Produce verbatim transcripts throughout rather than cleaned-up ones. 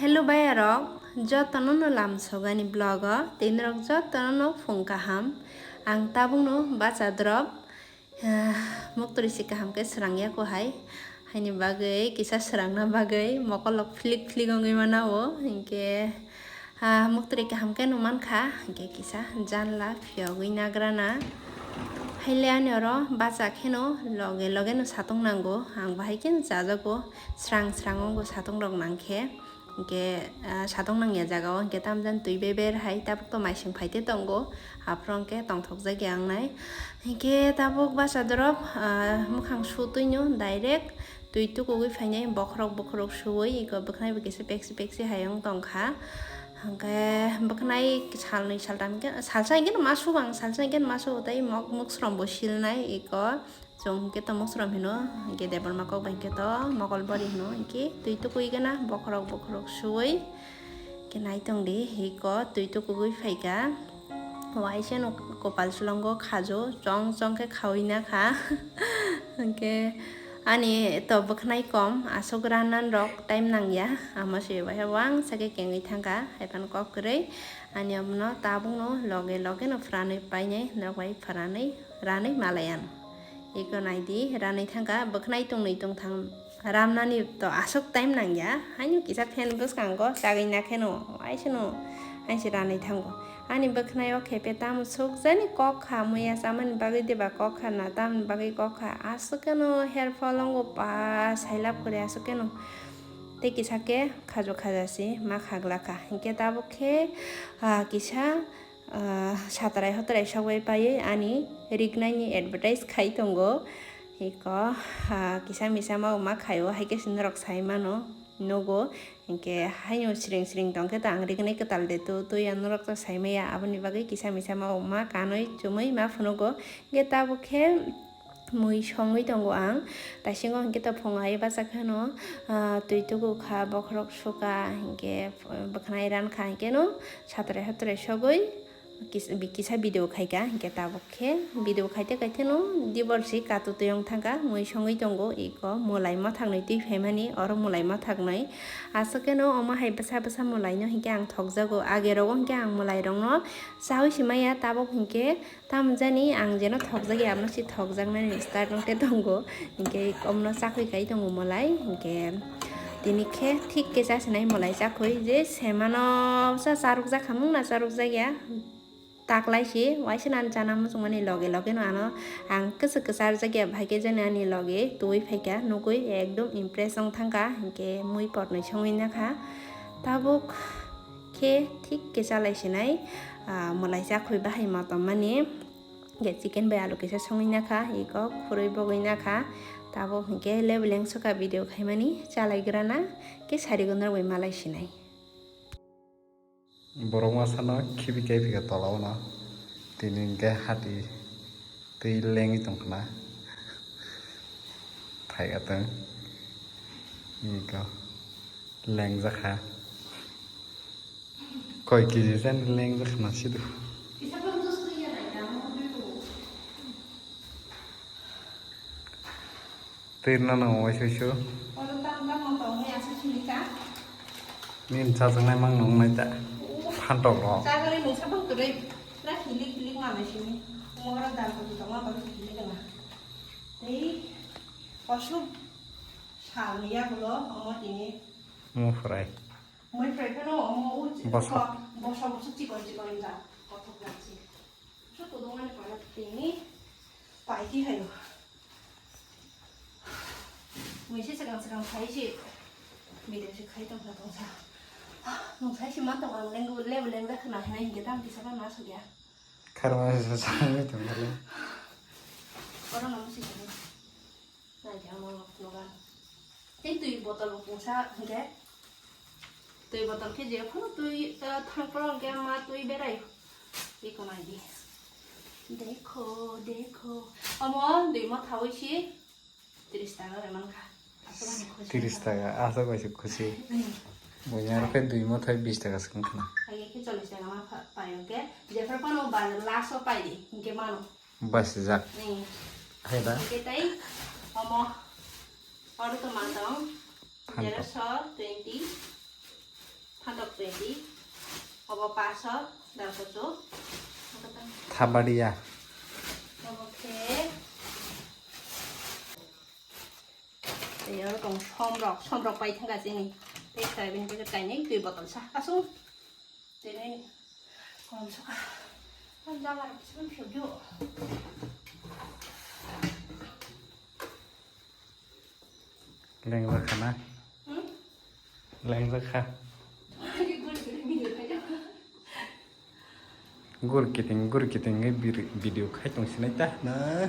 Hello bayarok, jotono no lamsogani vlog o, tei norok jotono no phung kaham. Ang tabukno bacha drop, ah, mukturi si kaham khe srangya ko hai. Haini bagwi kisa srangna bagwi mokolok phlik phlik wngwi mana o, hinkhe, ah, mukturi kaham khe numankha, hinkhe kisa janla phiyogwi nagrana. Haile ani oro bacha kheno loge loge no satung nango, ang bahai kheno chajago, srang srang wngbo satung rok nangkhe. Hinkhe, ah, satung nangya jaga o hinkhe tamjani twi beber hai tabuk to maising phaite tongo, aphuru hinkhe tongthokjak ya wngnai. Hinkhe tabuk bacha drop, ah, mwkhang sutwino direct twi tukugwi phainai bokhorok bokhorok suwi eko bwkhnai bo kisa peksi peksi hai wng tongkha. Hinkhe bwkhnai salnwi saltam hinkhe salsa hinkhe ma subang salsa hinkhe ma subo tei mok muksrombo silnai eko. Chwng hinkhe to muksrom hino, hinkhe Debbarma kok bai hinkhe to Mogol bori hino, hinkhe twi tukui gana bokhorok bokhorok suwi, hinkhe naitong di, hiko twi tukugwi phaikha. Waisano kopal sulongo khajo, chong chong khe khawi nakha. Hinkhe ani to bwkhnai kom, aswk ranan rok time nangya, ama se bai wangsa khe kengwi thangkha, haiphano kok kwrwi. Ani omono tabukno loge loge no phranwi painai, norok bai phranwi ranwi malai ano. Eko naidi, ranwi thangkha, bwkhnai tongwi tongthang ramnani to aswk time nangya. Haino kisa fan bwskango chagwi nakheno, waisano, hainse ranwi thango. Ani bwkhnai o khepe tamo sukjani kok kha, muya chamani bagwi deba kok kha na, tamoni bagwi kok kha. Aswk keno hair fall wngo, pa sailap kwrwi aswk keno. Tei kisa khe khajo khaja si ma khagla kha. Hinkhe tabuk khe, ah, kisa, ah, satrai hotrai sogwi paiwi ani rignai ni advertise khai tongo. Eko, ah, kisa misa ma ma khai o, hai khe se norok sai mano, nugo. Hinkhe haino sring sring tong khe to ang rignai kwtal de tu, twi ang norok to sai maya. Aboni bagwi kisa misa ma ma kanwi chumui ma phunugo. Hinkhe tabuk khe mui songwi tongo ang. Taisingo hinkhe to phungo hai bacha kheno, ah, twi tuku kha, bokhorok suka, hinkhe bwkhnai ran kha, hinkhe no satrai hotrai sogwi kis-, bi-, kisa video khaikha, hinkhe tabuk khe video khaite khaite no dibor si katu twi wng thangkha, mui songwi tongo, eko mwlai mwthaknwi twi phaimani, oro mwlai mwthaknwi. Aswk kheno omo hai bwsa bwsa mwlai no hinkhe ang thokjago, age rogo hinkhe ang mwlai rok no chaui si maya, tabuk hinkhe Tamo jani ang jeno thokjak ya, abono se thokjaknani start wngkhe tongo, hinkhe omono chakwi kai tongo mwlai, hinkhe tini khe thik khe chasinai mwlai chakwi je semano sa charwk jak hamung na charwk jak ya, taklai se waisa nani chana muchungmani loge loge no ano ang kwchwk kwchar jak ya, bahai khe jani ani loge twi phaikha nugwi ekdom impress wng thangkha, hinkhe mui potnwi songwi nakha tabuk. Khe thik khe chalai sinai, ah, mwlai chakhwi bahai motom mani. Khe chicken bai alu kisa songwi nakha, iko khurui bogwi nakha. Tabuk hinkhe lebu lengsoka video khaimani chalai grana, khe sari gondor bai malai sinai. Borok masa no khibi kai phika tola o no. Tini hinkhe hati twi lengwi tongkhna. Phai atwng. Iko. Lengjakha. Koi kg jan lengjakha masidu. Twi rwna nango waisa waisa. Nini chajaknai mang nung nai ta. Phantok rok. Tei kosok salni yagulo omo tini. Omo phurai. Moi phurai phano omo o chi-, bosa. Bosa bosa chikon chikon ja, kothok ja chi. Su kodong ani pala tini paiti hayo. Moi se segang segang khai si. Bidai se khai tong kha tong sa. Nung sai si man tong ang leng level leng da khna hinai hinge tam kisa ba ma sugya. Kharma se sa sa ngai tong kha le. Oro no si. Naidi ang nono phunukha. Tei twi botol bo pungsa hinkhe. Twi botol khe jephuru twi, eh, thangphuru hinkhe ma twi berai. Eko naidi. Dekho, dekho. Omo dwi motha oi si tris taka bai mankha. Aswk ani khusi. Tris taka, aswk bai se khusi. Hmm. Buini aro khe dwi motha bis taka se wngkha na. Hai khe chollis taka ma pha-, pai hinkhe. Jephuru phano bazar last o pai di, hinkhe mano. Basijak. Ni. Hai da? Hingke tai omo oro to ma tong. Phantok. Zero so twenty. Tok twenty. Obo paso, dar kuchuk. Thabadiya. Obo khe. Tei oro tong somrok, somrok pai thangka chini. Tei soyabin packet kainwi twi botol sa. Asuk. Tini kom sa. Ang jaga rok sum sugyo. Leng jakha na? Hmm? Leng jakha. Gur kiting, gur kiting, ngai biri-, video khai tong sinai ta na.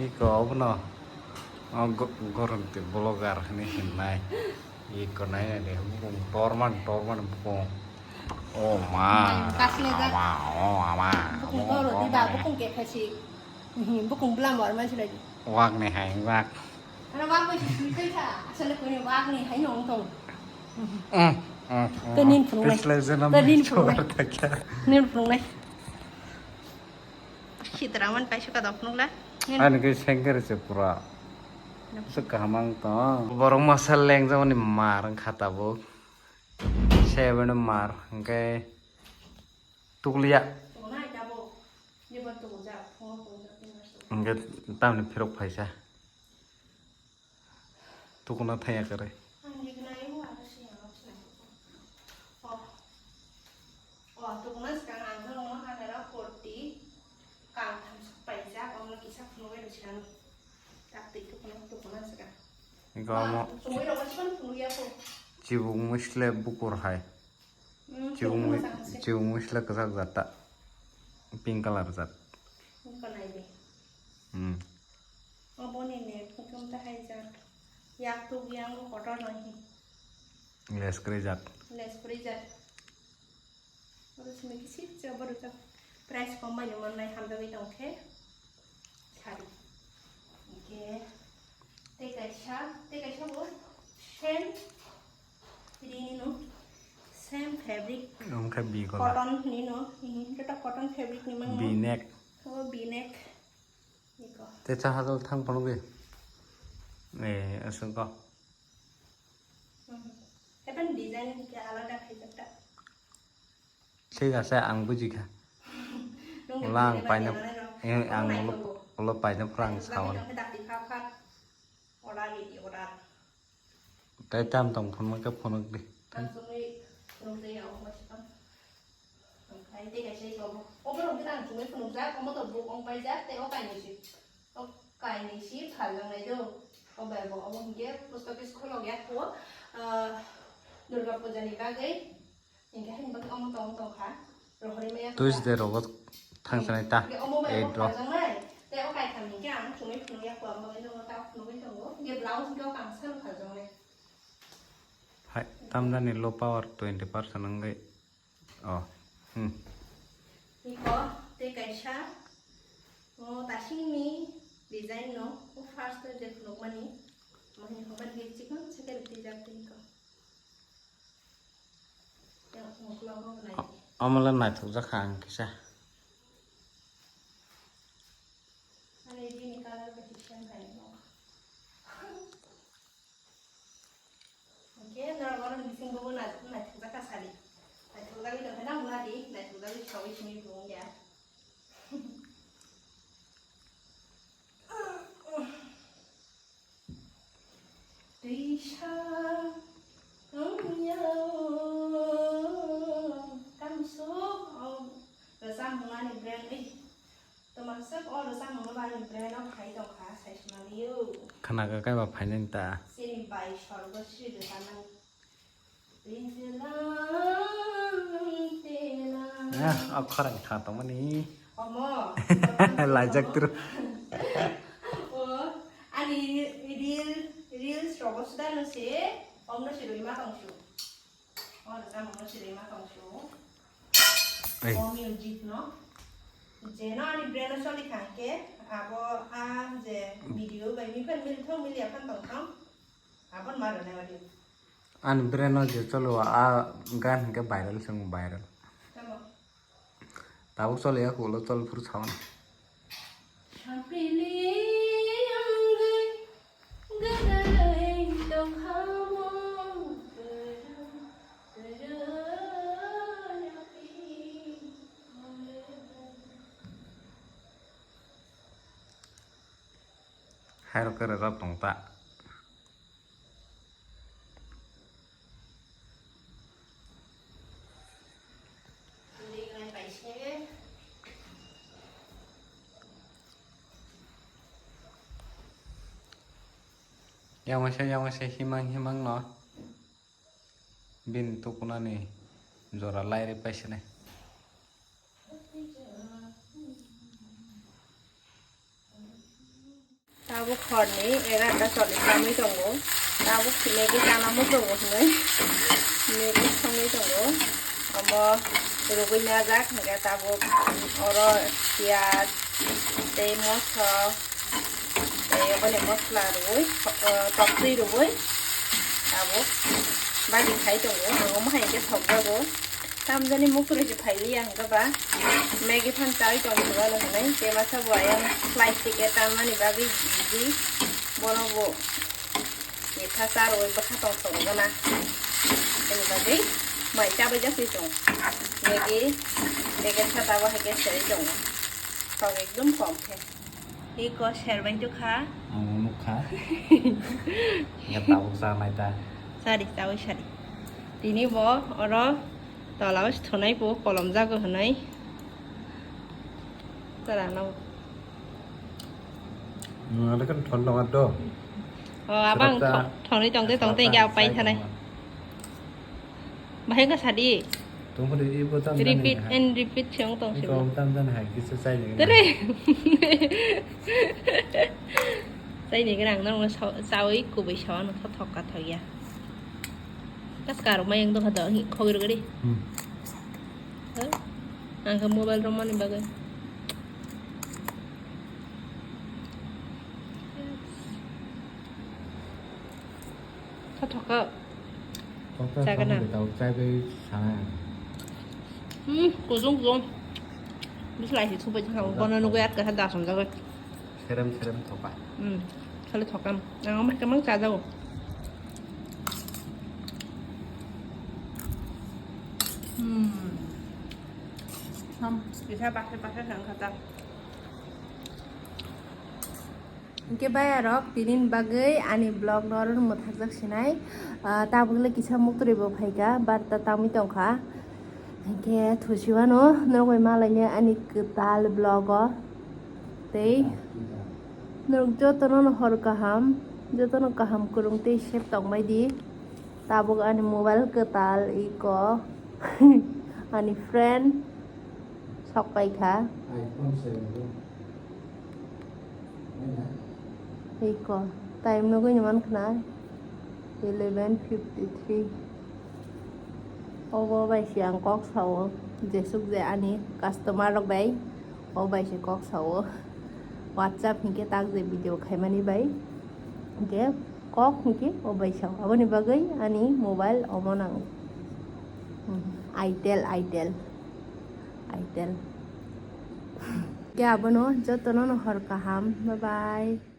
Iko obono, o go-, gorom twi vlogger hinwi hinai. Iko nai nai de, bukung torman, torman bukung. O ma, ama, o ama, bukung abo goro di ba, bukung ke khasi. Bukung blam war man silai. Wak ni hai, wak. Ano wak bai sui kai kha. Asal ko ni wak ni hai nong tong. Mm, mm, mm. Te nin phunung nai. Te nin phunung nai. Nin phunung nai. Sitra man pai suka dok phunung la. Ani ke sengker se pura. Se kahamang to. Borok masa leng jabo ni mar khata bo. Seven mar hingke tukliya. Hingke tamni phirok phaisa. Tukuna thaya kare. Ang ni gnai mo aro si ang sinai ko. Oh. Oh, tukuna skang ang no ano ro forty kang tham sok paijak, ang no kisa phunugwi rw sinai. Tak twi tukuna, tukuna skang. Iko amo. Chumui rok sipan phunugya ko. Chibuk mwisle bukur hai. Hmm, chibuk mwi-, chibuk mwisle kwchak jat ta. Pink colour jat. Pink colour de. Hmm. Obo ni net hwnkhe ta hai jat. Yak tuk yang kotor no hi. Les kwrwi jat. Les kwrwi jat. Oro simi kisi se abo rwjak. Price kom bai no mannai hamjagwi tong khe. Sari. Hingke tei kaisa, tei kaisa bo same ri ni no, same fabric. Wngkha bi gola. Cotton ni no, hmm, joto cotton fabric ni mano. V-neck. O V-neck. Iko. Te cha hajal thang phano ge. Eh, aswk go. Hmm. Even design ke alada khaijak ta. Thik ase, ang buji kha. Nung ulo ang paina, eh, ang ulo, ulo paina phrang sawan. Tei tam tong phunuk khe phunuk di. Oborok khe ang chumui phunukjak, omo to buk ong paijak, tei o kainwi si, o kainwi si phaljaknai do. O bai bo obo hwnkhe post office khulok ya kho, ah, Durga Puja ni bagwi. Hingke hai bagwi omo tong tong kha. Rohorwi maya kha. Tuesday rogo thang sanai ta. Hingke omo bai eight bo rok. Phaljaknai. Tei o kaitham hingke ang chumui phunuk ya kho, ang bagwi nokno ta phunugwi tongo. Hingke blouse hingke o kangsa no phaljaknai. Hai, tamjani low power twenty percent wngwi. Oh. Hmm. Iko tei kaisa o tasingni design no o first o je phunukmani. Mohini hokar gate chikon second tijak tei iko. Omola naithokjak kha ang kisa. Ani bini colour bai khe same khainai. Hwnkhe norok oro bising bobo naithokjak kha sari. Naithokjagwi tongkhe nang wngya di, naithokjagwi saui simi bo wngya. Twisa wngya o kamsok o rwchapmung ani brand wi. Twmajwk o rwchapmung no ani brand o phai tongkha, sai swnam liu. Khna kha kaiba phainani ta. Chini bai sorgo sri rwchapmani. Ah, o khorang kha tongmani. Omo. Laijak tru. O, ani reel, reels rogo suda no se, omno se rwima tongsu. O rwchapmung no se rwima tongsu. Ei. O music no. Je no ani brain no choli kha hwnkhe, abo a je video bai mi phan mil thong mil ya phan tong thong. Abon ma rwnai odi. Ani brand no je cholo, a gan hwnkhe viral se wng viral. Tamo? Tabuk choli ya kulo chol phuru sawan. Sapili wngwi gwdalwi tongkha. Aro kere rok tong ta. Yang masa, yang masa himang himang no. Bin tukunani jora lairi paisene. Tabuk horni egarota chollish tamwi tongo. Tabuk Maggi chana muchungo hinwi Maggi songwi tongo. Omo rugwi najak, hingkhe tabuk oro piyaj tei moso tei oboni mosla rwui, eh, toktwi rwui tabuk bagi khai tongo. Ang omo hai khe thokjago. Tamjani muktwrwi se phailiya hwnkhe ba Maggi phan chaui tong thwngmano hwnwi, tei masa bo ayang flight ticket tanmani bagwi busy, bono bo mitha charwi bwkha tong thwngmana. Aboni bagwi mai chabaijak se chwng Maggi packet sa tabuk hai khe seri tongo, thok ekdom kom khe. Eko serbai tongkha. Ang nukha. Ya tabuk sa mai ta. Sari, chaui sari. Tini bo oro tola o thonai bo kolom jago hwnwi. Tara no. Nung ada kan thon dong ado. Oh, abang thonwi tongte tongte ya pai thanai. Bahai wngkha sadi. Tongphuru ibo tam jani repeat hai. And repeat se wng tong sibo. Iko tam jani hai kisa chaini gwnang. Tere. Chaini gwnang no sa-, chawi kubui sawa no thothok ka thoya. Kaskar mai wng dongkha do, hi khogwi rwgwi di. Hmm. Huh? Ang khe mobile romani bagwi. Thothok ka. Tokta jaga na. Tokta tokta chai bai sana. Hmm, kujung kujung. Bislai si subai jang bono nugui atka ha dasam jaga. Serem serem thoka. Hmm, khali thokam. Ang amar kamang cha jago. Hmm. Ham, bisa pakai pakai sang kata. Hingke bayarok, tini bagwi ani vlog no oro mwthakjak sinai. Ah, tabuk le kisa muktwrwi bo phaikha, barta tamwi tongkha. Hingke thusiwano norok bai malainai ani kwtal vlog o. Tei norok jotono no hor kaham, jotono kaham kwrwng tei safe tongbai di. Tabuk ani mobile kwtal iko ani friend sok paikha. Iko time nugui ni mankha na eleven fifty three. Obo bai se ang kok sao, jesuk je ani customer rok bai, obo bai se kok sao. WhatsApp hinkhe tak je video khaimani bai, hinkhe kok hinkhe obo bai sao. Aboni bagwi ani mobile omo nang. Hmm, Itel, Itel, Itel. Khe abono jotono no hor kaham. Bye bye.